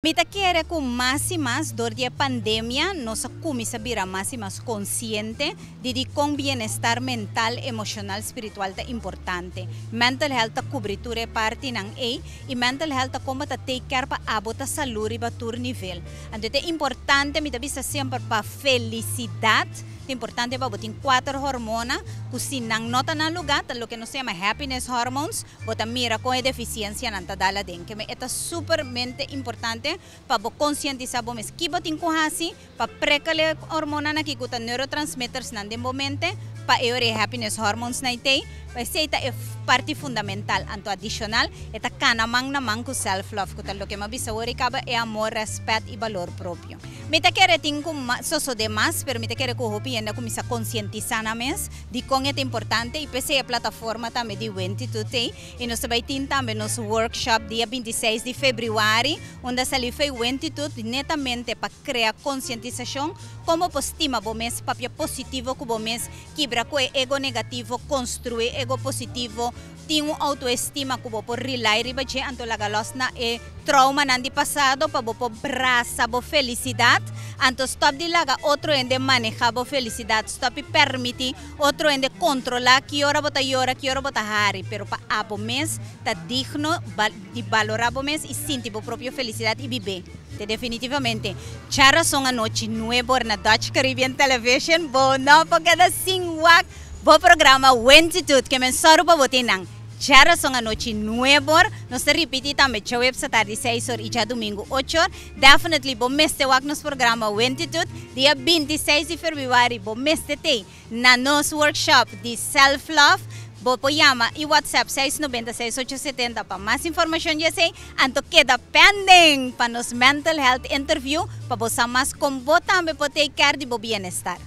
Mi ta kere ku mas i mas dor di e pandemia nos a kuminsá bira mas i mas konsiente di kon bienestar mental, emoshonal, spiritual ta importante. Mental health ta kubri tur e partinan ei i mental health ta kon bo ta take care pa abo ta salú riba tur nivel. Anto ta importante, mi ta bisa semper, pa felisidat ta importante pa bo tin kuater hormona ku si nan no ta na lugá ta loke nos ta yama happiness hormones. Bo ta mira kon e defisiensianan ta dal aden. Keme e ta supermente importante pa bo konsientisá bo mes ki bo tin ku hasi pa prekal e hormonanan aki ku ta neurotransmittersnan den bo mente pa e ora e happiness hormones nan tei. Esei ta e parti fundamental. Anto adishonal e ta kana man na man ku self love ku ta loke mi a bisa awor i kaba e amor, rèspèt i balor propio. Mi ta kere tin ku sosodé mas pero mi ta kere ku hopi hende a kuminsá konsientisá nan mes Dikon e ta importante i p'esei e plataforma tambe di Wentitut ei. I nos ta bai tin tambe nos workshop dia 26 di febrüari unda sali fei Wentitut netamente pa krea konsientisashon kon bo por stima bo mes, papia positivo ku bo mes, kibra ku e ego negativo, konstruí ego positivo, tin un outoestima ku bo por rely riba dje anto laga lòs na e traumanan di pasado pa bo por brasa bo felisidat. Anto stòp di laga otro hende manehá bo felisidat, stòp di pèrmití otro hende kontrolá ki ora bo ta yora, ki ora bo ta hari, pero pa abo mes ta digno di balorá bo mes i sinti bo propio felisidat i bib'é. Te definitivamente djarason anochi nuebor na Dutch Caribbean Television bo no por keda sin wak bo programa Wentitude ke men sòru pa bo tin nan. Djarason anochi nuebor, nos ta ripití tambe djaweps atardi seis or i djadumingu 8 or. Definitely bo mester wak nos programa Wentitude dia 26 di febrüari bo mester tei na nos workshop di self love. Bo por yama i WhatsApp 690 6870 pa mas informashon di esei. Anto keda pending pa nos mental health interview pa bo sa mas kon bo tambe por take care di bo bienestar.